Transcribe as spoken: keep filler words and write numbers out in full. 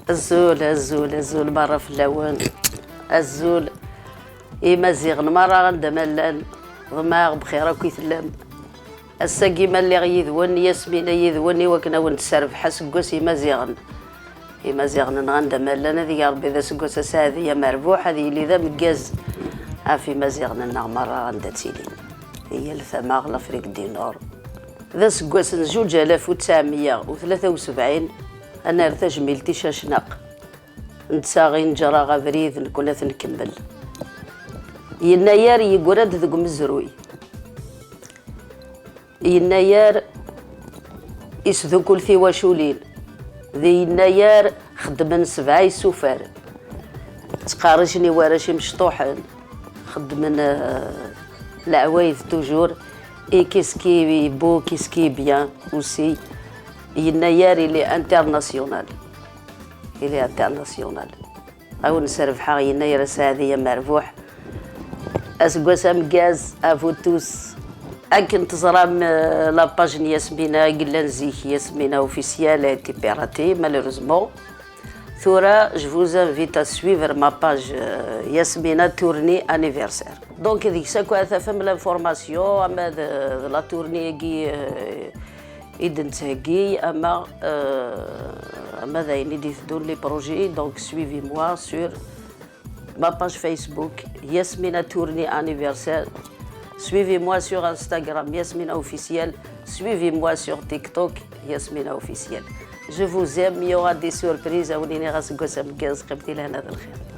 Azul, azul, azul merra fell-awen. Azul Imaziɣen merra anda ma llan. Ḍemɛeɣ bxir akk i tellam. Ass-agi ma lliɣ yid-wen, Yasmina yid-wen, i wakken a wen-d-sserbeḥ aseggas Imaziɣen. Imaziɣen-nneɣ anda ma llan, ad ig Rebbi d aseggas aseɛdi amerbuḥ, ad yili d ameggaz ɣef Imaziɣen-nneɣ merra anda ttilin, di yal tama, l'Afrique du Nord. D aseggas n zuǧ alaf u tesɛemya u tlata u sebɛin, ad nerr tajmilt i Cacnaq. Netta i neǧra abrid, nekkni ad t-nkemmel. Yennayer yeggra-d deg umezruy. Yennayer isdukul tiwaculin. Di Yennayer xeddmen sebɛa isufar. Ttqerricen i warrac imecṭuḥen. Xeddmen, euh, leɛwayed toujours. Et qu'est-ce qui est beau, qu'est-ce qui est bien aussi. Yennayer il est international. Il est international. A wen-srebḥeɣ Yennayer aseɛdi amerbuḥ. Aseggas ameggaz, à vous tous. Akken teẓram, euh, la page n Yasmina i yellan zik, Yasmina Officiel, a été piratée, malheureusement. Tura, je vous invite à suivre ma page, euh, Yasmina Tournée Anniversaire. Donc, deg-s akk ad tafem l'information, ama d, d la tournée-agi, euh, i d-nettheggi, ama, euh, ama d ayen i d-iteddun, les projets. Donc, suivez-moi sur ma page Facebook, Yasmina Tournée Anniversaire. Suivez-moi sur Instagram, Yasmina Officiel. Suivez-moi sur TikTok, Yasmina Officiel. Je vous aime, il y aura des surprises. A wen-iniɣ aseggas ameggaz, qqimet di lehna d lxir.